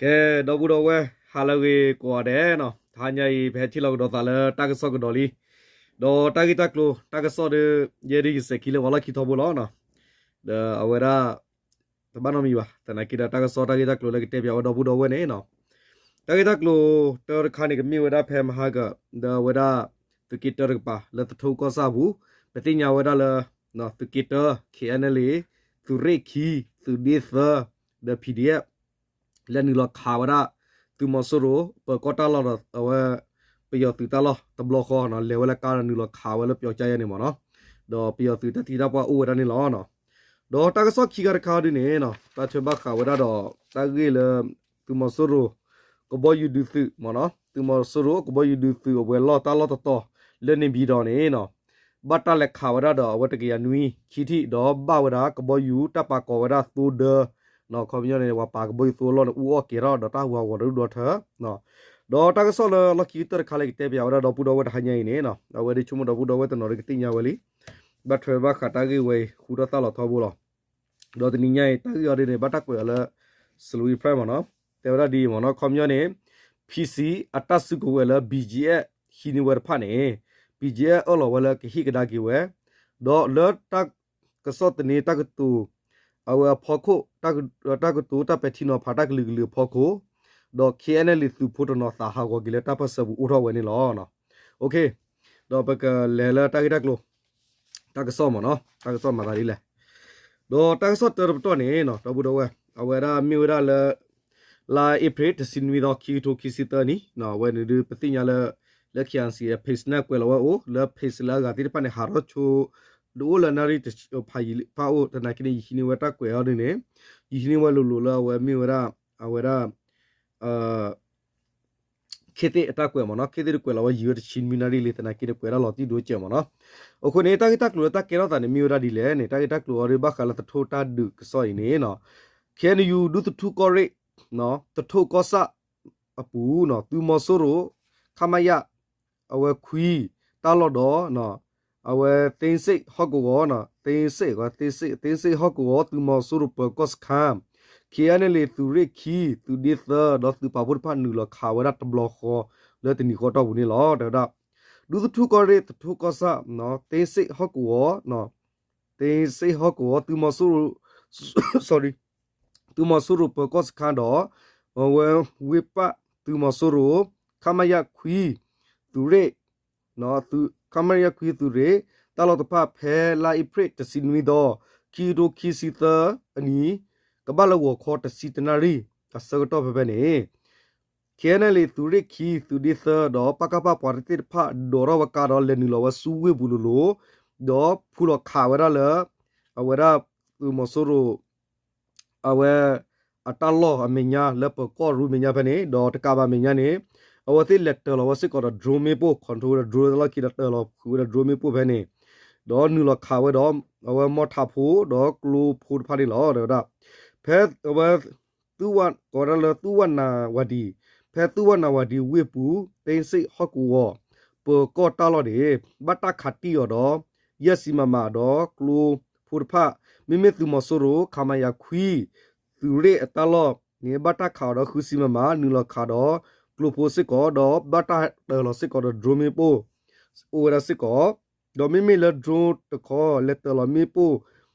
ကဲ ဒီပုၢ်ဒီဝဲၢ် ဟါလၢအဂ့ၤကိးဂၤဒဲးနီၤ, တဟါညါအံၤ ပဟဲထံၣ်လိာ်ကဒီးသးလၢတၢ်ကစီၣ်ကဒီးလံ, ဒီးတၢ်ဂ့ၢ်တၢ်ကျိၤ တၢ်ကစီၣ်ဒီး ယဲဒၣ်ယစဲးခံလၢပှၤလီၢ်ခံထီဘိလီၤနီၤ, ဒီးအဝဲဒၣ် တဘၣ်နီတမံၤဘၣ်, သနာ်က့ဒီးတၢ်ကစီၣ်တၢ်ဂ့ၢ်တၢ်ကျိၤလၢကတဲပၠးဝဲဒီပုၢ်ဒီဝဲၢ်န့ၣ်နီၤ, တၢ်ဂ့ၢ်တၢ်ကျိၤတၢတခါန့ၣ် ကမ့ၢ်ဝဲဒၣ်ဖဲမဟါကၢၤ ဒီးအဝဲဒၣ် သုးက့တၢတကပၤ လၢသထူကီၢ်ဆၣ်အပူၤ, ပသ့ၣ်ညါဝဲဒၣ်လၢ သုးက့တၢ ခ့ၣ်အဲၣ်နဲၣ်လ့ၣ် သုးရ့ၣ်ခံ သုးဒ့သၢ ဒီး PDF လဲၤနုာ်လီၤခးဝဲဒၣ် သုးမီၤစိရိၤ ပၢၤကီၢ်တၢ်လီၢ်ဒီးအဝဲ ပယီၤသုးတၢ်လီၢ်တဘျီဃီနီၤ, လဲၤဝဲလၢကါဒီးနုာ်လီၤခးဝဲလၢပျီကါယဲၢ်န့ၣ်မ့ၢ်နီၤ, ဒီးပယီၤသုးတၢ်သံတၢ်ပှၢ်အိၣ်ဝဲဒၣ်န့ၣ်လီၤ. ဒီးတၢ်ကစီၣ်ခံခါတခါဒ်န့ၣ်နီၤ, တၢ်ထွဲဘၣ်ဃးဝဲဒၣ်ဒီး တၢ်ဂ့ၢ်လၢ သုးမီၤစိရိၤ ကဘီယူၤဒုးသုးမ့ၢ်နီၤ, သုးမီၤစိရိၤကဘီယူၤဒုးသုးအဝဲၤလီၢ်တၢ်လီၢ်တတီၤ လၢန့ၣ်ပၠံၤတီၤန့ၣ်နီၤ ဘၣ်တၢ်လဲၤခးဝဲဒၣ်ဒီးအဝဲတကယၤနွံဆံထံၣ် ဒီးဘၣ်ဝဲဒၣ်ကဘီယူၤတၢ်ပာ်ကီၤဝဲဒၣ်သိဒၢ, ခီပညီန့ၣ် ပှၤပာ်ကဘီယူၤသိလီၢ်န့ၣ် အူအီၣ်ကဲၤထီၣ်ဒီးတၢ်ဟူးဟးဂီၤတဒူၣ်ဒီထၢ, ဒီးတၢ်ကစီၣ်လၢလီၢ်ခံကတၢၢ်တခါလၢကတဲပၠးဝဲဒၣ်ဒီပုၢ်ဒီဝဲၢ်တဟါညါအံၤန့ၣ်နီၤ, အဝဲဒၣ်ဆိကမိၣ်ဒီပုၢ်ဒီဝဲၢ်တနီၤဒီးကသ့ၣ်ညါဝဲလံ, ဘၣ်ထွဲဘၣ်ဃးတၢ်ဂ့ၢ်ဝဲအံၤ ဃူထီၣ်သၣ်လီၤထီဘိလီၤ. ဒီးတနံၤညါအံၤ တၢ်ဂ့ၢ်အီၤဒ်န့ၣ် ဘၣ်တၢ်ကွဲးအီၤလၢ Salween Press မ့ၢ်နီၤ, တဲဝဲဒၣ်ဒ်အံၤမ့ၢ်နီၤ, ခီပညီန့ၣ် PC အတၢ်စုကဝဲၤလၢ BGF ဟံးန့ၢ်ဝဲတဖၣ်န့ၣ် BGF အၢၣ်လီၤဝဲလၢကဟ့ၣ်ကဒါက့ၤဝဲ, ဒီးလၢတၢ်ကစီၣ်သန့တၢ်ကတိၤ အဝဲအဖီခိၣ်, တၢ်ကတိၤ တၢ်ပဲာ်ထံနီၤဖးတၢ်ကလုာ်ကလုာ်အဖီခိၣ်, ဒီး KNLA သုးဖိတနီၤသးဟးဂီၤက့ၤလၢတၢ်ပၢၢ်ဆၢပူၤအိၣ်ထီၣ်ဝဲန့ၣ်လီၤ. ဒီးပကလဲၤလၢတၢ်ဂ့ၢ်တၢ်ကျိၤ တၢ်ကစီၣ်မ့ၢ်နီၤ, တၢ်ကစီၣ်မၤသးဒ်လဲၣ်. ဒီးတၢ်ကစီၣ်တၢတပတီၢ်န့ၣ်နီၤ ဒီပုၢ်ဒီဝဲၢ် အဝဲဒၣ်မ့ၢ်ဝဲဒၣ်လၢ လါအ့ဖြ့ၣ် တဆံနွံသီ ခံကထိခံဆံသၢနံၣ်, အဝဲန့ၣ်ဒုးပသ့ၣ်ညါလၢ လၢ KIC အ page န့ၣ်ကွဲးလီၤဝဲအိၣ် လၢ page လၢအဂၤသ့ၣ်တဖၣ်န့ၣ် ဟးထီၣ်ဆိ တအိၣ်လၢနၣ်ရံၣ်ဖးယံာ်ဖးအိၣ် သနာ်က့န့ၣ် ယဟံးန့ၢ်ဝဲတၢ်ကွဲးအီၤဒ်န့ၣ်, ယဟံးန့ၢ်ဝဲလိၤလိၤလၢအဝဲမ့ၢ်ဝဲဒၣ် အဝဲဒၣ် ခ့သ့ၣ်အတၢ်ကွဲးမ့ၢ်နီၤ, ခ့သ့ၣ်တကွဲးလီၤဝဲယံာ်ဝဲတဆံနွံနၣ်ရံၣ်လံ သနာ်က့န့ၣ် ကွဲးဒၣ်လီၤတံၢ်ဒိၣ်ကဲးမ့ၢ်နီၤ. အဃိန့ၣ် တၢ်ဂ့ၢ်တၢ်ကျိၤလၢတၢ်ကဲထီၣ်သးန့ၣ် မ့ၢ်ဝဲဒၣ်ဒ်လဲၣ်န့ၣ် တၢ်ဂ့ၢ်တၢ်ကျိၤအီၤဒ်ဘၣ်ဃးလၢသထူတၢ်ဒုးကစီၣ်အံၤန့ၣ်နီၤ, KNU ဒူသထူကီၢ်ရ့ၣ် သထူကီၢ်ဆၣ်အပူၤ သုးမီၤစိရိၤ ခမရ အဝဲခွံ တၢ်လီၢ်ဒီး အဝဲသ့စ့ၣ်ဟီၣ်ကဝီၤ သ့စ့ၣ် သ့စ့ၣ်ဟီၣ်ကဝီၤ သုးမီၤစိရိၤပၢၤကီၢ်စခန်း KNLA သုးရ့ၣ်ခံ သုးဒ့သၢ ဒီးသုးပာ်ဖှိၣ်တဖၣ်နုာ်လီၤခးဝဲဒၣ်တဘျီဃီ လၢတနံၤဃီတီၢ်ပူၤန့ၣ်လီၤ. တဲဝဲဒၣ် ဒူသထူကီၢ်ရ့ၣ် သထူကီၢ်ဆၣ် သ့စ့ၣ်ဟီၣ်ကဝီၤ သ့စ့ၣ်ဟီၣ်ကဝီၤ သုးမီၤစိရိၤ သုးမီၤစိရိၤပၢၤကီၢ်စခန်းဒီး အဝဲဝ့ၢ်ပၣ်သုးမီၤစိရိၤ ခမရ ခွံ သုးရ့ၣ် ခမရ ခွံ သုးရ့ၣ် တၢ်လီၢ်တဖၣ်ဖဲလါအ့ဖြ့ၣ် တဆံနွံသီ ခံကထိခံဆံသၢအနံၤ ကဘၣ်လၢဂီၤခီတဆံတနၣ်ရံၣ် အဆၢကတီၢ်ဖဲဖဲန့ၣ် KNLA သုးရ့ၣ်ခံ သုးဒ့သၢ ဒီး ပကဖ ပှၤတသ့ၣ်တဖၣ်ဒိးထီၣ်ဝဲကါဒီးလဲၤနုာ်လီၤဝဲဆူဝ့ၢ်ပူၤလိၤလိၤ ဒီးဖူလီၤခးဝဲဒၣ်လၢ အဝဲဒၣ်သုးမီၤစိရိၤ အဝဲ အတၢ်လီၢ်အမဲာ်ညါလၢပၢၤကီၢ်ရူမဲာ်ညါဖဲန့ၣ် ဒီးတကးဘၣ်မဲာ်ညါန့ၣ် အဝဲသ့ၣ်လဲၤတၢၤလီၤဝဲစ့ၢ်ကီးဒီး drone မ့ၣ်ပိၢ် control ဝဲဒၣ် drone လီၢ်ခံဒီးတၢၤလီၤဃုာ်ဝဲဒၣ် drone မ့ၣ်ပိၢ်ဖဲန့ၣ် ဒီးနုာ်လီၤခးဝဲဒီး အဝဲမီၢ်ထးဖိ ဒီးကျိဖိတဖၣ်န့ၣ်လီၤ. တဲဝဲဒၣ် ဖဲအဝဲ သုဝ ကိးဝဲဒၣ်လၢသုဝနၢ်ဝၤဒံ ဖဲသုဝနၢ်ဝၤဒံဝ့ၢ်ပူၤ သ့စ့ၣ်ဟီၣ်ကဝီၤ ပၢၤကီၢ်တၢ်လီၢ်န့ၣ် ဘၣ်တၢ်ခးတံၢ်အီၤဒီး ယဲၢ်ဆံ မမ ဒီးကျိဖိတဖၣ် မ့မ့ၢ်သုးမီၤစိရိၤ ခမရ ခွံ သုးရ့ၣ်အတၢ်လီၢ်န့ၣ် ဘၣ်တၢ်ခးအီၤဒီးဃုဆံ မမ နုာ်လီၤခးဒီးကျိဖိစ့ၢ်ကီး ဒီးဘၣ်တၢ်တၢၤလီၤစ့ၢ်ကီးဒီး drone မ့ၣ်ပိၢ် အိၣ်ဝဲဒၣ်စ့ၢ်ကီး ဒီးမ့မ့ၢ်လၢ drone တခီ လဲၤတၢၤလီၤမ့ၣ်ပိၢ်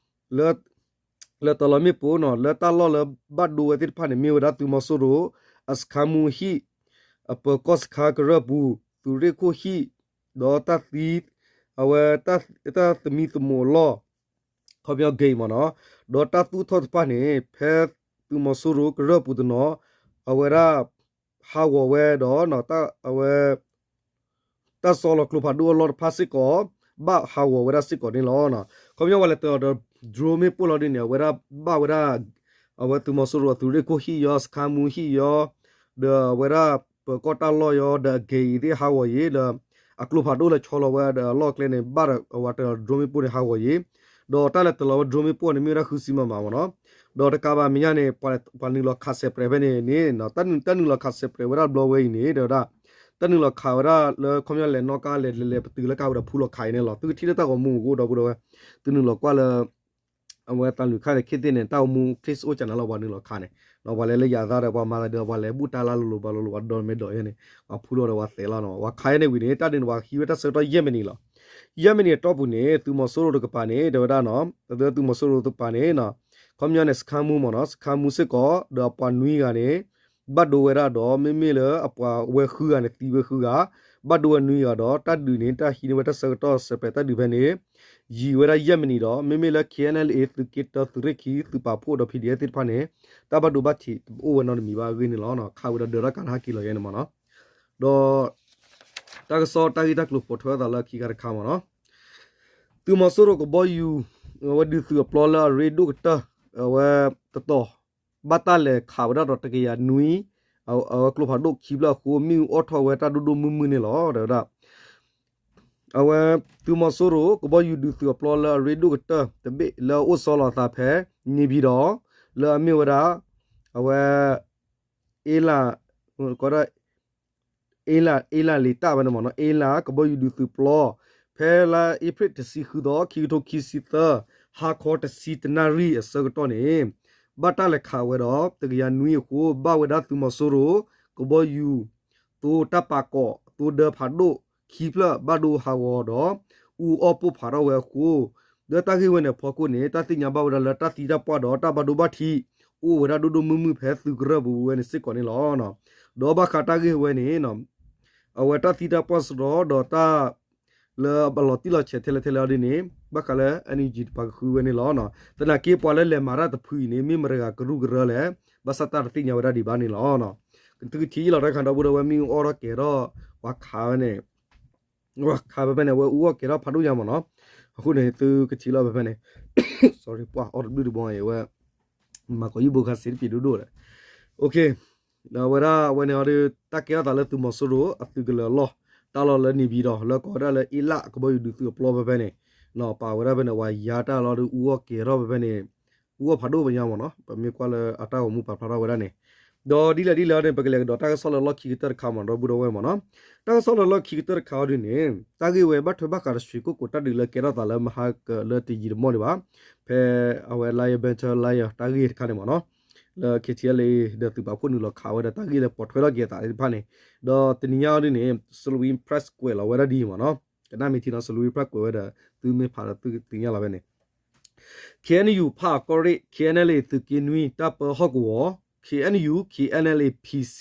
လၢ လဲၤတၢၤလီၤမ့ၣ်ပိၢ်နီၤ လၢတၢ်လီၢ်လၢဘၣ်ဒိဝဲသ့ၣ်တဖၣ်န့ၣ် မ့ၢ်ဝဲဒၣ်သုးမီၤစိရိၤ အစခန်းမှူးဟံၣ် အပၢၤကီၢ်စခန်းကရၢၢ်ပူၤ သုးရ့ၣ်ခိၣ်ဟံၣ် ဒီးတၢ်သံ အဝဲ တၢ်သမံသမိးအလီၢ် ခီပညီ gate မ့ၢ်နီၤ ဒီးတၢ်သူၣ်ထီၣ်တဖၣ်န့ၣ် ဖဲသုးမီၤစိရိၤကရၢၢ်ပူၤတနီၤ အဝဲဒၣ် ဟးဂီၤဝဲဒီး အဝဲ တၢ်စီလီၤကျိဖးဒိၣ်အလီၢ်တဖၣ်စ့ၢ်ကီး ဘၣ်ဟးဂီၤဝဲဒၣ်စ့ၢ်ကီးန့ၣ်လီၤ. ခီပညီပှၤလဲၤတၢၤအီၤဒီး drone မ့ၣ်ပိၢ်လီၤဒ်န့ၣ် အဝဲဒၣ်ဘၣ်ဝဲဒၣ် အဝဲသုးမီၤစိရိၤအသုးရ့ၣ်ခိၣ်ဟံၣ်ယီ စခန်းမှူးဟံၣ်ယီ ဒီးအဝဲဒၣ်ပၢၤကီၢ်တၢ်လီၢ်ယီ ဒီးအ gate သ့ၣ်ဟးဂီၤယံၤ ဒီးအကျိဖးဒိၣ်လၢဆီလီၤဝဲဒီးအလီၢ်ကျဲန့ၣ် ဘၣ်ဒီးအဝဲတၢၤ drone မ့ၣ်ပိၢ်န့ၣ်ဟးဂီၤယံၤ ဒီးတၢ်လဲၤတၢၤလီၤဝဲ drone မ့ၣ်ပိၢ်န့ၣ် မ့ၢ်ဝဲဒၣ်ဃုဆံ မမ မ့ၢ်နီၤ ဒီးတကးဘၣ်မဲာ်ညါန့ၣ် ပှၤနုာ်လီၤခးစဲးပြဲးဖဲန့ၣ်န့ၣ် တၢ်နုာ်လီၤခးစဲးပြဲးဝဲဒၣ်ဘျီဝဲအံၤန့ၣ် တဲဝဲဒၣ် တၢ်နုာ်လီၤခးဝဲဒၣ်လၢခီပညီလဲၤနီၣ်ကါလဲၤလဲၤပတုာ်လၢကါဝဲဒီးဖူလီၤခးအံၤန့ၣ်လီၤ. သုကထံၣ်လၢတၢ်ဂီၤမူအိၣ်ဒီပုၢ်ဒီဝဲၢ် သုနုာ်လီၤကွၢ်လၢ အဝဲတၢ်လူၤခါန့ၣ် ခ့သ့ၣ်န့ၣ် တၢ်ဂီၤမူ case အိၣ်ကနၤလီၤ ပှၤနုာ်လီၤခးန့ၣ် ပှၤလဲၤလၢယၤသးဒီး ပှၤမၤသးဒီး ပှၤလဲၤဘူၣ်တၢ်လၢလိၤလိၤ ဘၣ်လိၤလိၤ ပှၤဒီမ့ၢ်ဒီးယဲန့ၣ် ပှၤဖူလီၤဒီးပှၤသဲးလီၤနီၤ ပှၤခးယဲန့ၣ်ဝံၤန့ၣ် တၢ်ဒုးန့ၣ် ပှၤဟံးဝဲတၢ်ဆၢကတီၢ်ယဲၢ်မံးနံးလီၤ. ယဲၢ်မံးနံးအတီၢ်ပူၤန့ၣ် သုးမီၤစိရိၤတကပၤန့ၣ် တဲဝဲဒၣ်နီၤ သုးမီၤစိရိၤတကပၤန့ၣ် ခီပညီန့ၣ် စခါမူမ့ၢ်နီၤ စခါမူစ့ၢ်ကီး ဒီးအပှၤနွံဂၤန့ၣ် ဘၣ်ဒိဝဲဒၣ်ဒီး မ့မ့ၢ်လၢအပှၤဝဲဃုဂၤန့ၣ် သံဝဲဃုဂၤ ဘၣ်ဒိဝဲနွံဂၤဒီး တၢ်ဒုးန့ၣ် တၢ်ဟံးန့ၢ်ဝဲတၢ်ဆၢကတီၢ်စဲးပဲးတၢ်ဒုးဖဲန့ၣ် ယံာ်ဝဲဒၣ်ယဲၢ်မံးနံးဒီး မ့မ့ၢ်လၢ K N L A သုးက့တၢ သုးရ့ၣ်ခံ သုးပာ်ဖှိၣ်ဒီး P D F သ့ၣ်တဖၣ်န့ၣ် တၢ်ဘၣ်ဒိဘၣ်ထံးတအိၣ်ဝဲနီတမံၤဘၣ်အဂ့ၢ်န့ၣ်လီၤ. ခးဝံၤဒီးဒၢးတၢ်ကးတဟဲက့ၤလီၤယဲန့ၣ်မ့ၢ်နီၤ ဒီး တၢ်ကစီၣ်တၢ်ဂ့ၢ်တၢ်ကျိၤပိာ်ထွဲအသးလၢခံခါတခါမ့ၢ်နီၤ သုးမီၤစိရိၤကဘီယူၤ အဝဲဒုးသုးအပျီလၢအရ့ဒိၣ်ကတၢၢ် အဝဲတတီၤ ဘၣ်တၢ်လဲၤခးဝဲဒၣ်ဒီးတကယၤနွံ အဝဲကျိဖးဒိၣ်ခံဖျၢၣ်အဃိ မ့ၣ်အူအီၣ်ထီၣ်ဝဲတၢ်ဒိၣ်ဒိၣ်မုၢ်မုၢ်န့ၣ်လီၤ တဲဝဲဒၣ် အဝဲ သုးမီၤစိရိၤ ကဘီယူၤဒုးသုးအပျီလၢအရ့ဒိၣ်ကတၢၢ်တဘ့ၣ်လၢအအိၣ်ဆီလီၤအသးဖဲ နေပြည်တော် လၢအမ့ၢ်ဝဲဒၣ် အဝဲ အ့လး ကီးဒၣ် အ့လး အ့လးလ့ၤတၢ်ဝဲန့ၣ်မ့ၢ်နီၤ အ့လးကဘီယူၤဒုးသုးပျီ ဖဲလါအ့ဖြ့ၣ်တဆံဃုသီ ခံကထိခံဆံသၢ ဟါခီတဆံတနၣ်ရံၣ်အဆၢကတီၢ်န့ၣ် ဘၣ်တၢ်လဲၤခးဝဲဒီး တကယၤနွံအဃိ ဘၣ်ဝဲဒၣ်သုးမီၤစိရိၤ ကဘီယူၤ သိတၢ်ပာ်ကီး သိဒၢဖးဒိၣ်ခံဖျၢၣ်ဘၣ်ဒိဟးဂီၤဒီး အူအီၣ်ပိၢ်ဖးထီၣ်ဝဲအဃိ လၢတၢ်ဂ့ၢ်ဝဲန့ၣ်အဖီခိၣ်န့ၣ် တၢ်သ့ၣ်ညါဘၣ်ဝဲဒၣ်လၢတၢ်သံတၢ်ပှၢ်ဒီးတၢ်ဘၣ်ဒိဘၣ်ထံး အိၣ်ဝဲဒၣ်ဒိၣ်ဒိၣ်မုၢ်မုၢ်ဖဲသုးကရၢၢ်ပူၤဝဲန့ၣ်စ့ၢ်ကီးန့ၣ်လီၤ. ဒီးဘၣ်ဃးတၢ်ဂ့ၢ်ဝဲန့ၣ် အဝဲတၢ်သံတၢ်ပှၢ်စရီဒီးတၢ် လၢအလီၤတံၢ်လီၤဆဲးထဲလဲၣ်ထဲလဲၣ်အီၤဒ်န့ၣ် ဘၣ်ဃးလၢ N U G တပၤကဃုဝဲန့ၣ်လီၤ. သနာ်က့ပှၤလၢလဲၤမၤတၢ်တဖုအံၤန့ၣ် မ့ၢ်မတၤတဂၤကရူၢ်ကရၢလဲၣ် ဘၣ်ဆၣ်တၢ်တသ့ၣ်ညါဝဲဒၣ်ဒံးဘၣ်န့ၣ်လီၤ. သုကထံၣ်လီၤတၢ်ခါဒီပုၢ်ဒီဝဲၢ်မ့ၣ်အူအီၣ်ထီၣ်ကဲၤထီၣ် ပှၤခးဝဲန့ၣ် ပှၤခးဖဲဖဲန့ၣ် အဝဲအူအီၣ်ကဲၤထီၣ်ဖးဒိၣ်ညါမ့ၢ်နီၤ. အဃိန့ၣ် သုကထံၣ်လီၤဖဲဖဲန့ၣ် sorry ပှၤအီၣ်တဘျုးတဘီအံၤဝဲ မၤကီးယုၢ်ဘိခါစ့တပံၤဒိၣ်ဒိၣ်ဒီး အဝဲဒၣ်အဝဲန့ၣ်အီၤဒီး တၢ်ကဲထီၣ်သးလၢသုးမီၤစိရိၤအသုးကလၢၤအလီၢ် တၢ်လီၢ်လၢ နေပြည်တော် လၢကိးဝဲဒၣ်လၢအ့လးကဘီယူၤဒုးသုးအပျီဖဲဖဲန့ၣ် ပာ်ဝဲဒၣ်ဖဲန့ၣ် ပှၤယါတၢ်လီၤဒီးအူအီၣ်ကဲၤထီၣ်ဖဲဖဲန့ၣ် အူအီၣ်ဖးဒိၣ်ပညါမ့ၢ်နီၤ. ပမ့ၢ်ကွၢ်လၢအတၢ်ဂီၤမူပာ်ဖျါထီၣ်ဝဲဒၣ်န့ၣ် ဒီးဒ်လဲၣ်ဒ်လဲၣ်န့ၣ် ပကလဲၤကဒီးတၢ်ကစီၣ်လၢလီၢ်ခံကတၢၢ်တခါမ့ၢ်နီၤ ဒီပုၢ်ဒီဝဲၢ်မ့ၢ်နီၤ. တၢ်ကစီၣ်လၢလီၢ်ခံကတၢၢ်တခါအီၤဒ်န့ၣ် တၢ်ဂ့ၢ်ဝဲဘၣ်ထွဲဘၣ်ဃးဒီး ရွှေကုက္ကို တၢ်ဒုးလၢကဲထီၣ်သးလၢမဟါကလၢတယံာ်တမီၢ်ဒံးဘၣ် ဖဲအဝဲ Lion Battalion Lion တၢ်ဂ့ၢ်တခါန့ၣ်မ့ၢ်နီၤ လၢ K T L A ဒီးသုးပာ်ဖှိၣ်နုာ်လီၤခးဝဲဒီးတၢ်ဂ့ၢ်လၢပိာ်ထွဲထီၣ်က့ၤအသးသ့ၣ်တဖၣ်န့ၣ် ဒီးတနံၤညါအီၤဒ်န့ၣ် Salween Press ကွဲးလီၤဝဲဒၣ်ဒ်အံၤမ့ၢ်နီၤ. ကနၣ်မ့ၢ်ထံနီၤ Salween Press ကွဲးဝဲဒီး သုမ့ၢ်ဖးဒီးသုသ့ၣ်ညါလီၤဖဲန့ၣ် K N U ဖၣ်အကီၢ်ရ့ၣ် K N L A သုးက့နွံ တၢ်ပၢဟီၣ်ကဝီၤ K N U K N L A P C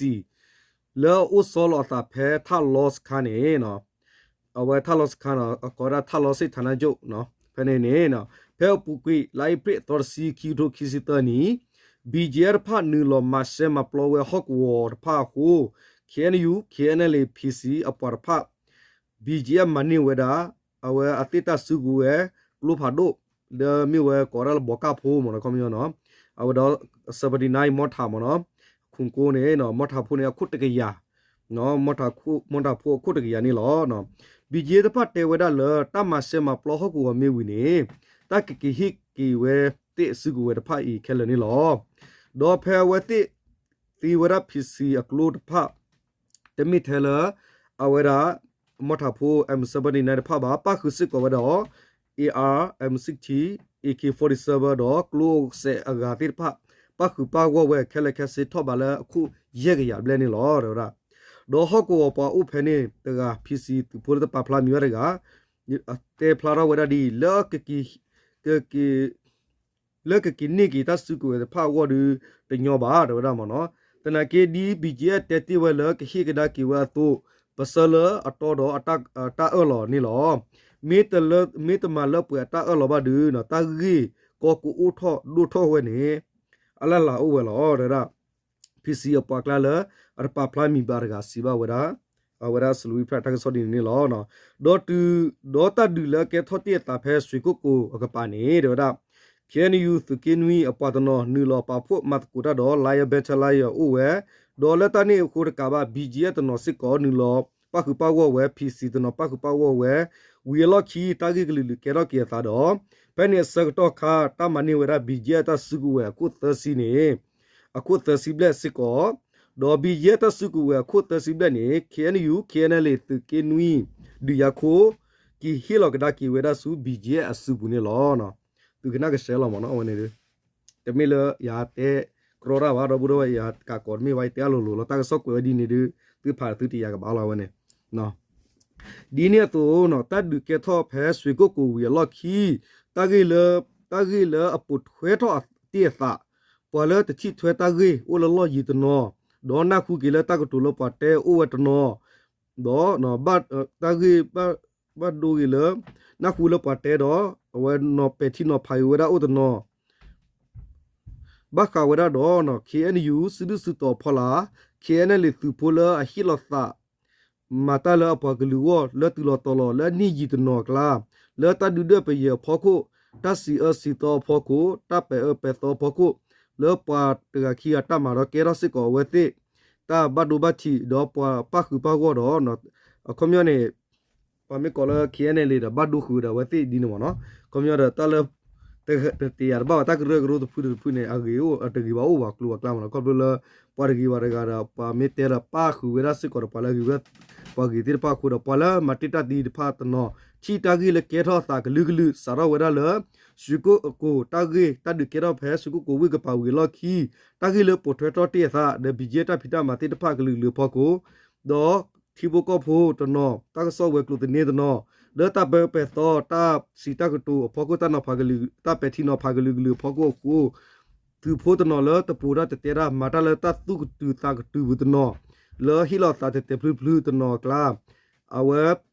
လၢအအိၣ်ဆီလီၤအသးဖဲထၣ်လီစခါန့ၣ် အဝဲထၣ်လီစခါနီၤ အကိးဝဲဒၣ်ထၣ်လီစ့ၣ် ဌာနချုပ် ဖဲန့ၣ်န့ၣ် ဖဲအပူၤကွံာ် လါအ့ဖြ့ၣ်သီတဆံ ခံကထိခံဆံသၢနံၣ် B G F တဖၣ်နုာ်လီၤမၤရှဲမၤပျီဝဲဟီၣ်ကဝီၤတဖၣ်အဃိ K N U K N L A P C အပှၤတဖၣ် B G F မၤန့ၢ်ဝဲဒၣ် အဝဲအသ့ၣ်တၢ်စုကဝဲၤ ကျိဖးဒိၣ် လၢမ့ၢ်ဝဲကိးဝဲဒၣ်လၢဘီကၣ်ဖိမ့ၢ်နီၤ ခီပညီနီၤ အဝဲဒီး seventy nine မီထးမ့ၢ်နီၤ ခိၣ်ကိန့ၣ် မီထးဖိန့ၣ် အခိၣ်တကယၤ မီထးဖိအခိၣ်တကယၤန့ၣ်လီၤ. B G F တဖၣ်တဲဝဲဒၣ်လၢ တၢ်မၤရှဲမၤပျီဟီၣ်ကဝီၤမ့ၢ်ဝံၤန့ၣ် တၢ်ကက့ၤဟ့ၣ်က့ၤဝဲသ့ၣ်စုကဝဲၤတဖၣ်အံၤခဲလၢာ်န့ၣ်လီၤ. ဒီးဖဲအဝဲသ့ၣ် သ့ဝဲဒၣ် P C အကျိတဖၣ် တမ့ၢ်ထဲလၢ အဝဲဒၣ် မီထးဖိ M seventy nine တဖၣ်ဘၣ် ပၣ်ဃုာ်စ့ၢ်ကီးဝဲဒီး A R, M sixteen, A K forty seven ဒီးကျိစဲးအဂၤသ့ၣ်တဖၣ် ပၣ်ဃုာ်ပၣ်ဂီၢ်ဝဲခဲလၢာ်ခဲဆ့ထီၣ်ဘးလၢအခိၣ်ယဲၢ်ကယၤဘျဲၣ်န့ၣ်လီၤ တဲဝဲဒၣ်. ဒီးဟီၣ်ကဝီၤပှၤအိၣ်ဖဲန့ၣ်တဂၤ P C သုးဖိလၢတပာ်ဖျါမံၤဘၣ်တဂၤ တဲဖျါထီၣ်ဝဲဒၣ်ဒ်အံၤ လၢကက့ၤ လၢကက့ၤန့ၢ်က့ၤတၢ်စုကဝဲၤတဖၣ်အဂီၢ်ဒီး တညီဘၣ် တဲဝဲဒၣ်မ့ၢ်နီၤ. သနာ်က့ဒ် B G F တဲတ့ၢ်ဝဲလၢကဟ့ၣ်ကဒါက့ၤဝဲအသိး ပဆၢလၢအတီဒီးအတၢ်အၢၣ်လီၤန့ၣ်လီၤ. မ့ၢ်တလၢ မ့ၢ်တမၤလၢပှဲၤအတၢ်အၢၣ်လီၤဘၣ်ဒီး တၢ်ဂ့ၢ်ကီကအိၣ်ထီၣ်ဒိၣ်ထီၣ်ဝဲန့ၣ် အလၢ်လၢ်အိၣ်ဝဲလီၤ တဲဝဲဒၣ်. P C အပှၤကျါလၢ အတပာ်ဖျါမံၤဘၣ်တဂၤစံးဘၣ်ဝဲဒၣ် အဝဲဒၣ် Salween Press တၢ်ကစီၣ်ဒ်န့ၣ်န့ၣ်လီၤ. ဒီးတုၤ ဒီးတၢ်ဒုးလၢကဲထီၣ်တ့ၢ်အသးဖဲ ရွှေကုက္ကို အကပၤန့ၣ် တဲဝဲဒၣ် K N U သုးက့နွံ အပှၤတနီၤ နုာ်လီၤပာ်ဖှိၣ်မၤသကိးတၢ်ဒီး Lion Battalion အိၣ်ဝဲ, ဒီးလၢတၢ်န့ၣ်အဃိတကးဘၣ် B G F တနီၤစ့ၢ်ကီး နုာ်လီၤပၣ်ဃုာ်ပၣ်ဂီၢ်ဝဲ P C တနီၤပၣ်ဃုာ်ပၣ်ဂီၢ်ဝဲ, ဝံၤအလီၢ်ခံ တၢ်ဂ့ၢ်ကလုာ်လုာ်ကဲထီၣ်က့ၤအသးဒီး ဖဲန့ၣ်အဆၢကတီၢ်ခါ တၢ်မၤန့ၢ်ဝဲဒၣ် B G F တၢ်စုကဝဲၤအခိၣ်သၢဆံန့ၣ် အခိၣ်သၢဆံဘျဲၣ်စ့ၢ်ကီး, ဒီး B G F တၢ်စုကဝဲၤအခိၣ်သၢဆံဘျဲၣ်န့ၣ် K N U K N L A သုးက့နွံ ဒုးယၤခိၣ် က့ၤဟ့ၣ်လီၤကဒါက့ၤဝဲဒၣ်ဆူ B G F အစုပူၤန့ၣ်လီၤ. သုကနၣ်ကဆှဲလီၤမ့ၢ်နီၤ အဝဲန့ၣ် တမ့ၢ်လၢယတဲ တကြၢးတၢ်ဘၣ် ဒီပုၢ်ဒီဝဲၢ် ယကးကိးတမ့ၢ်ဘၣ် ယတဲအလိၤလိၤလီၤ တၢ်ကစီၣ်ကွဲးဝဲဒ်န့ၣ်ဒီး သုဖးသုတယာ်ကဘၣ်လီၤဝဲန့ၣ် ဒ်န့ၣ်အသိး တၢ်ဒုးကဲထီၣ်ဖဲစွ့ၤကိၣ်ကိၤဝံၤအလီၢ်ခံ တၢ်ဂ့ၢ်လၢ တၢ်ဂ့ၢ်လၢအပိာ်ထွဲထီၣ်တ့ၢ်အသး ပှၤလၢတထံၣ်ထွဲတၢ်ဂ့ၢ်အိၣ်လၢလီၢ်ယံၤတနီၤ ဒီးနၢ်ဟူက့ၤလၢတၢ်ကတိၤလၢပှၤတဲအိၣ်ဝဲတနီၤ ဒီး တၢ်ဂ့ၢ် ဘၣ်ဒိဂ့ၤလၢ နၢ်ဟူလၢပှၤတဲဒီး အဝဲနီၤပဲာ်ထံနီၤဖးက့ၤဝဲဒၣ်အိၣ်တနီၤ ဘၣ်ဃးဝဲဒၣ်ဒီး ခ့ၣ်အဲၣ်ယူၣ် စုဒုၣ်စုတီၤအဖီလာ် ခ့ၣ်အဲၣ်ယူၣ် သုးဖိလၢအဟ့ၣ်လီၤသး မၤတၢ်လၢအပှၤကလုာ်အဂီၢ် လၢတုၤလီၤတီၤလီၤလၢအနံၣ်ယံာ်တနီၤအကျါ လၢတၢ်ဒုးဒွဲၣ်ပယဲၤအဖီခိၣ် တၢ်စံးအၢစံးသီအဖီခိၣ် တၢ်ပဲာ်အၢပဲာ်သီအဖီခိၣ် လၢပှၤတဂၤခံဂၤတၢ်မၤဒီးကဲထီၣ်စ့ၢ်ကီးအဝဲသ့ၣ် တၢ်ဘၣ်ဒိဘၣ်ထံး ဒီးပှၤပၣ်ဃုာ်ပၣ်ဂီၢ်ဒီး အခီပညီန့ၣ် ပှၤမ့ၢ်ကိးလၢ ခ့ၣ်အဲၣ်ယူၣ် ဒီးဘၣ်ဒိဃုာ်ဒီးအဝဲသ့ၣ်ဒ်န့ၣ်မ့ၢ်နီၤ အခီပညီဒီးတၢ်လၢ တတယာ်တဘၣ်ဘၣ် တၢ်ကရၢကရိတဖုတဖုန့ၣ် အဂ့ၤအိၣ် တဂ့ၤဘၣ်အိၣ်ဘၣ်ကျိၤဘၣ်ကျါမ့ၢ်နီၤ ခီဖျိလၢ ပှၤတဂ့ၤဘၣ်တဂၤဒီး ပှၤမ့ၢ်တဲဒီးပၣ်ဃုာ်ဝဲဒၣ်စ့ၢ်ကီးဒီး ပှၤလၢအဂ့ၤဝဲ ပှၤဂ့ၤသ့ၣ်တဖၣ်အဃိဒီး ပှၤလၢမၤတ့ၢ်တၢ်သံတဖၣ်တနီၤ ထံၣ်တၢ်ဂ့ၢ်လၢကဲထီၣ်အသးကလုာ်ကလုာ် စးထီၣ်ဝဲဒၣ်လၢ စွ့ၤကိၣ်ကိၤတၢ်ဂ့ၢ် တၢ်ဒုးကဲထီၣ်ဖဲစွ့ၤကိၣ်ကိၤဝ့ၢ်ကပၤဝံၤအလီၢ်ခံ တၢ်ဂ့ၢ်လၢပိာ်ထွဲထီၣ်တ့ၢ်အသး ဒီး ဘံကဲ တၢ်ဖံးတၢ်မၤသ့ၣ်တဖၣ်ကလုာ်ကလုာ်အဖီခိၣ် ဒီးထံဖိကီၢ်ဖိတနီၤ တၢ်ကစီၣ်ဝဲၤကျိၤသန့တနီၤ လၢတၢ်ပဲာ်ပဲာ်သီ တၢ်စံးတၢ်ကတိၤအဖီခိၣ် တၢ်နီၤဖးကလုာ် တၢ်ပဲာ်ထံနီၤဖးကလုာ်ကလုာ်အဖီခိၣ်အဃိ သုးဖိတနီၤလၢတပိာ်တၢ်တတဲတၢ် မၤတၢ်လၢတၢ်သူၣ်ကတုၤသးကတုၤပူၤတနီၤ လၢဟ့ၣ်လီၤသးတဲာ်တဲာ်ဖျုဖျုတနီၤအကျါ အဝဲ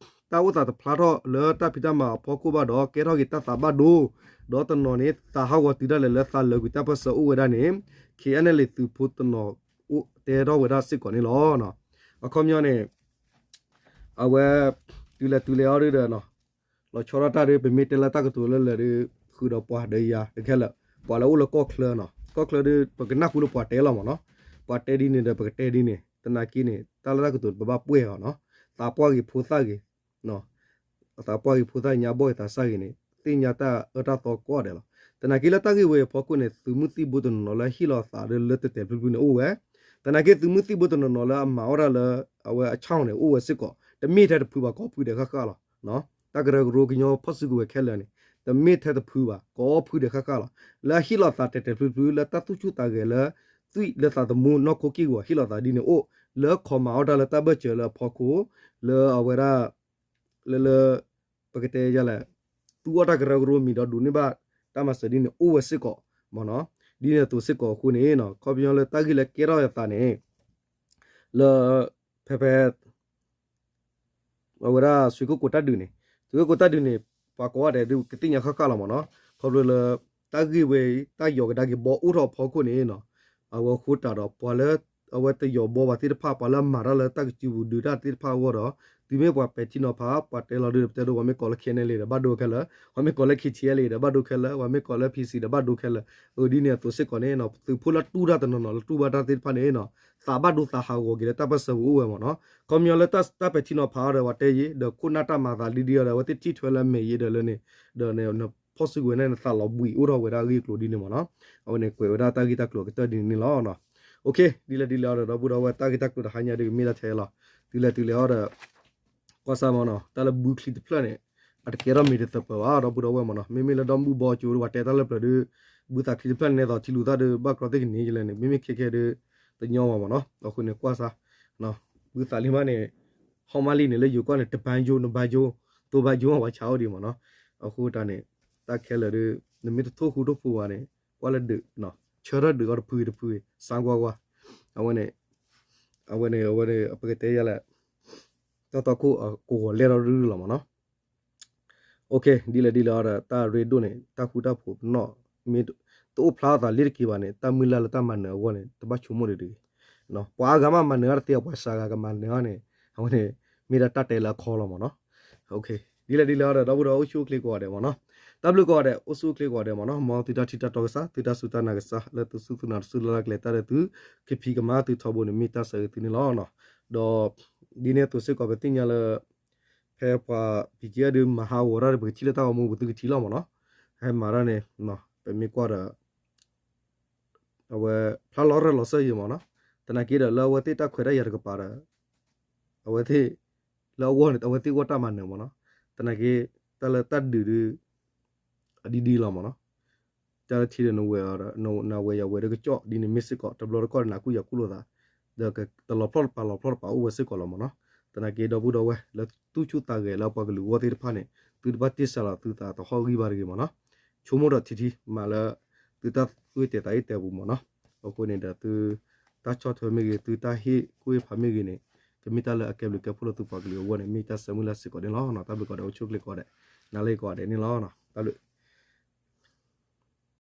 တၢ်အိၣ်သးတဖျါထီၣ်လၢတၢ်ဖံးတၢ်မၤအဖီခိၣ်ဘၣ်ဒီး ကဲထီၣ်က့ၤတၢ်သးဘၣ်ဒိ ဒီးတနီၤန့ၣ် သးဟးဂီၤတုၤဒၣ်လဲာ်လၢသးလၢာ်ကွံာ်တၢ်ပၢၢ်ဆၢအိၣ်ဝဲဒၣ်န့ၣ် ခ့ၣ်အဲၣ်ယူၣ် သုးဖိတနီၤအိၣ်တဲထီၣ်ဝဲဒၣ်စ့ၢ်ကီးန့ၣ်လီၤ. အခီပညီန့ၣ် အဝဲ တုၤလဲၤတုၤလဲၤအီၤဒီး လီၤဆီဒၣ်တၢ်ဒီး ပမ့ၢ်တဲလၢတၢ်ကတိၤလၢလၢာ်ဒီး ဃုာ်ဒီးပှၤဒီးယၤတခဲလၢာ် ပှၤလၢအိၣ်လၢကီၢ်ချၢနီၤ ကီၢ်ချၢဒီး ပကနၢ်ဟူလၢပှၤတဲလီၤမ့ၢ်နီၤ ပှၤတဲဒ်န့ၣ်ဒီး ပကတဲဒ်န့ၣ် သနာ်က့န့ၣ် တၢ်လၢတၢ်ကတိၤပဘၣ်ပှဲၢ်အီၤနီၤ သးပှၢ်ဂ့ၤဖိသၣ်ဂ့ၤ သးပှၢ်ဂ့ၤဖိသၣ်ဂ့ၤ ညါဘီၣ်ဂ့ၤသးစၢ်ဂ့ၤန့ၣ် သ့ၣ်ညါတၢ်အၢတၢ်သီကိးဂၤဒဲးလီၤ. သနာ်က့လၢတၢ်ဂ့ၢ်ဝဲအံၤအဖီခိၣ်န့ၣ် သုးမုၢ်သံၣ်ဘိတနီၤနီၤလၢဟ့ၣ်လီၤသးဒီးလၢတဲာ်တဲာ်ဖျုဖျုန့ၣ်အိၣ်ဝဲ သနာ်က့သုးမုၢ်သံၣ်ဘိတနီၤနီၤလၢအမၤအီၣ်တၢ်လၢ အဝဲအဆီၣ်န့ၣ် အိၣ်ဝဲစ့ၢ်ကီး တမ့ၢ်ထဲတဖုဘၣ် ကိးဖုဒဲးဃၣ်ဃၣ်လီၤ. တၢ်ကရၢကရိကညီဖီၣ်စုကဝဲၤခဲလၢာ်န့ၣ် တမ့ၢ်ထဲတဖုဘၣ် ကိးဖုဒဲးဃၣ်ဃၣ်လီၤ. လၢအဟ့ၣ်လီၤသးတဲာ်တဲာ်ဖျုဖျုလၢတၢ်သူၣ်ဆူၣ်သးဂဲၤလၢ သွံၣ်လၢသးသမူနီၢ်ခိက့ၢ်ဂီၤဟ့ၣ်လီၤသးဒ်န့ၣ်အိၣ် လၢခီမၤအီၣ်တၢ်လၢတၢ်ဘၢၣ်စၢၤလၢအဖီခိၣ် လၢအဝဲဒၣ် လၢလၢ ပကတဲယလဲၣ် သူအီၣ်တၢ်ကရၢကရိမံၤဒီးဒိးန့ၢ်ဘၣ် တၢ်မၤစၢၤဒ်န့ၣ်အိၣ်ဝဲစ့ၢ်ကီးမ့ၢ်နီၤ. ဒ်န့ၣ်အသိးစ့ၢ်ကီးအဃိန့ၣ် ခီပညီလၢတၢ်ဂ့ၢ်လၢကဲထီၣ်အသးန့ၣ် လၢ ဖဲဖဲ အဝဲဒၣ်စွ့ၤကိၣ်ကိၤတၢ်ဒုးန့ၣ် စွ့ၤကိၣ်ကိၤတၢ်ဒုးန့ၣ် ပှၤကိးဂၤဒဲးဒုးကသ့ၣ်ညါဃၣ်ဃၣ်လီၤမ့ၢ်နီၤ. ခီဖျိလၢ တၢ်ဂ့ၢ်ဝဲအံၤ တၢ်ယီၤကဒါက့ၤဘီအိၣ်ထီၣ်အဖီခိၣ်န့ၣ် အဝဲဃိတးဒီးပှၤလၢ အဝဲတယီၤဘီဘၣ်သ့ၣ်တဖၣ် ပှၤလၢမၤတၢ်လၢတၢ်ကစုပူၤဒုးတၢ်သ့ၣ်တဖၣ်အဂီၢ်ဒီး တုၤမ့ၢ်ပှၤပဲာ်ထံနီၤဖး ပှၤတဲလီၤဒုးဒီး ပတဲဒိ ပှၤမ့ၢ်ကိးလၢ ခ့ၣ်အဲၣ်ယူၣ် ဒီးဘၣ်ဒိခဲလၢာ်, ပှၤမ့ၢ်ကိးလၢ ခ့ၣ်ထံၣ်အဲၣ်ယူၣ် ဒီးဘၣ်ဒိခဲလၢာ်, ပှၤမ့ၢ်ကိးလၢ ဖံၣ်စံၣ် ဒီးဘၣ်ဒိခဲလၢာ်. အဒ်န့ၣ်အသိးစ့ၢ်ကီးန့ၣ် သုးဖိလၢတူၢ်တၢ်တနီၤနီၤလၢတူၢ်ဘၣ်တၢ်သ့ၣ်တဖၣ်န့ၣ် သးဘၣ်ဒိသးဟးဂီၤက့ၤလၢတၢ်ပၢၢ်ဆၢပူၤအိၣ်ဝဲမ့ၢ်နီၤ. ခီပညီလၢတၢ်ပဲာ်ထံနီၤဖးအီၤဒီး ပှၤတဲယံၤ ဒီးခိၣ်နၢ်တၢ်မၤသးဒ်ဒ်အီၤဒီး အဝဲသ့ၣ်ထံၣ်ထွဲလၢအမဲာ်ယံၤဒီးလၢန့ၣ် ဒီးနဖီၣ်စုကဝဲၤန့ၣ် နသးလီၤဘှံးအိၣ်ထီၣ်ဝဲဒၣ်အဂ့ၢ်အကျိၤဒ်န့ၣ်မ့ၢ်နီၤ. အဝဲန့ၣ်ကွဲးဝဲဒၣ်တၢ်ဂ့ၢ်တၢ်ကျိၤကတၢၢ်ဒ်န့ၣ်န့ၣ်လီၤ. ဒ်လဲၣ်ဒ်လဲၣ်အီၤဒီး ဒီပုၢ်ဒီဝဲၢ် တၢ်ဂ့ၢ်တၢ်ကျိၤတဟါညါဒီးကမ့ၢ်ဒၣ်ထဲလီၤ. တုၤလဲၤတုၤလဲၤအီၤဒီး ကွၢ်စၢ်မ့ၢ်နီၤ တၢ်လၢဘုချံတဖျၢၣ်န့ၣ် အတကဲထီၣ်မ့ၢ်တသပၢၤဘၣ် ဒီပုၢ်ဒီဝဲၢ်မ့ၢ်နီၤ. မ့မ့ၢ်လၢဒီမုၢ်ဘီကၠိဒီး ပှၤတဲတၢ်လၢပျၢၤဒီး ဘုသးချံတဖျၢၣ်န့ၣ် နဲသိးထံလူၤသၣ်ဒီး ဘၣ်ကြီသ့ၣ်ကန့ၢ်ယလဲၣ်န့ၣ် မ့မ့ၢ်ခဲခဲဒီး တညီဘၣ်မ့ၢ်နီၤ. အဃိန့ၣ်ကွၢ်စၢ် ဘုသးလံမးန့ၣ် ဟီၣ်မးလံန့ၣ် လၢယိၤကီၢ်န့ၣ် တဘါယိ နဘါယိ သိဘါယိ ပှၤဆါအိၣ်ဒံးမ့ၢ်နီၤ. အဃိတၢ်န့ၣ် တၢ်ခဲလၢာ်ဒီး နမ့ၢ်တထိၣ်ဃူထိၣ်ဖိးဘၣ်န့ၣ် ကွၢ်လၢဒုး ဆၢထၢၣ်ဒုးအီၤတဖုဂ့ၤတဖုဂ့ၤ စၢ်ကွၢ်ကွၢ်. အဝဲန့ၣ် အဝဲန့ၣ် အဝဲန့ၣ် ပကတဲယလဲၣ် တၢ်သီခိၣ်အကိးဂီၤလဲၢ်ထီၣ်ရုၢ်ရုၢ်လီၤမ့ၢ်နီၤ. ဒ်လဲၣ်ဒ်လဲၣ်အီၤဒီး တၢ်ရ့ဒိၣ်န့ၣ် တၢ်ဃူတၢ်ဖိးပနီၣ် မ့ၢ်တအိၣ်ဖျါအသးလၢတက့ၤဘၣ်န့ၣ် တၢ်မုၢ်လၢ်လၢတၢ်မၤနၢၤအဂီၢ်န့ၣ် တဘၣ်ဆိကမိၣ်ဒံးတဂ့ၤ. ပှၤအါဂၤမးမၤနၢၤအီၤတသ့ ပှၤစှၤဂၤကမၤနၢၤအီၤန့ၣ် အဝဲန့ၣ် မ့ၢ်ဒၣ်တၢ်တဲလၢအခီလီၤမ့ၢ်နီၤ. ဒ်လဲၣ်ဒ်လဲၣ်အီၤဒီး ဒီပုၢ်ဒီဝဲၢ်အိၣ်ဆူၣ်အိၣ်ချ့ကိးဂၤဒဲးမ့ၢ်နီၤ. တၢ်ဘျုးကိးဂၤဒဲး အိၣ်ဆူၣ်အိၣ်ချ့ကိးဂၤဒဲးမ့ၢ်နီၤ. မ်သုတၢ်ထံၣ်တၢ်တီကစၢ် သုတၢ်စူၢ်တၢ်နာ်ကစၢ် လၢသုစူၢ်သုနာ်တစူၢ်လၢ်လၢ်ကျဲၤတၢ်ဒီးသု ကဖံးကမၤသုထီဘိန့ၣ် မ့ၢ်တၢ်ဆၢဂ့ၤသုန့ၣ်လီၤ. ဒီး ဒ်န့ၣ်အသိးစ့ၢ်ကီး ပသ့ၣ်ညါလၢ ဖဲပှၤ ဘံကဲ ဒုးမၤဟးဂီၤတၢ်ဒီး ပကထံၣ်လၢတၢ်ဂီၤမူပူၤသုကထံၣ်လီၤမ့ၢ်နီၤ. ဟဲမၤတၢ်န့ၣ် ပမ့ၢ်ကွၢ်ဒီး အဝဲဖျါလီၤရၢၢ်လီၤစၢ်ယံၤမ့ၢ်နီၤ. သနာ်က့ဒီး လၢအဝဲသ့ၣ်တၢ်ခွဲးတၢ်ယာ်တကပၤဒီး အဝဲသ့ၣ် လၢအဂီၢ်န့ၣ် အဝဲသ့ၣ်ဂီၢ်တၢ်မၤနၢၤမ့ၢ်နီၤ. သနာ်က့ တၢ်လၢတၢ်ဒုးဒုး အဒ်ဒ်လီၤမ့ၢ်နီၤ. တၢ်လၢထံဒီး နဝဲယၤဝဲဒီးကစီၣ်ဒ်န့ၣ်မ့ၢ်စ့ၢ်ကီး တဘျီတခီၣ်န့ၣ် နကူၣ်ယၤကူၣ်လိာ်သး ဒီးတလီၤဖျီၣ်တပာ်လီၤဖျီၣ်တပာ်အိၣ်ဝဲစ့ၢ်ကီးလီၤမ့ၢ်နီၤ. သနာ်က့ဒီပုၢ်ဒီဝဲၢ် လၢသူၣ်ဆူၣ်သးဂဲၤလၢပှၤကလုာ်အဂီၢ်သ့ၣ်တဖၣ်န့ၣ် သုတဘၣ်တ့ၢ်စၢ်လီၤသုသးသဟီၣ်ဂံၢ်ဘါတဂ့ၤမ့ၢ်နီၤ. ဆိကမိၣ်ဒီးထံထံ မၤလၢ သုတၢ်သူၣ်ဟ့ၣ်တဲာ်သးဟ့ၣ်တဲာ်ပူၤမ့ၢ်နီၤ. အဃိန့ၣ်ဒီးသု တၢ်ဆီၣ်ထွဲမ့ၢ်ဂ့ၤ သုတၢ်ဟ့ၣ်ကူၣ်ဟ့ၣ်ဖးမ့ၢ်ဂ့ၤန့ၣ် ကမ့ၢ်တၢ်လၢအကဲဘျုးကဲဖှိၣ်လၢသုပှၤကလုာ်အဂီၢ်န့ၣ် မ့ၢ်တၢ်ဆၢမုၢ်လၢ်စ့ၢ်ကီးန့ၣ်လီၤ. တၢ်ဘျုးကိးဂၤဒဲး အိၣ်ဆူၣ်အိၣ်ချ့ကိးဂၤဒဲး နၤလၢကိးဂၤဒဲးန့ၣ်လီၤ. တၢ်ဘျုး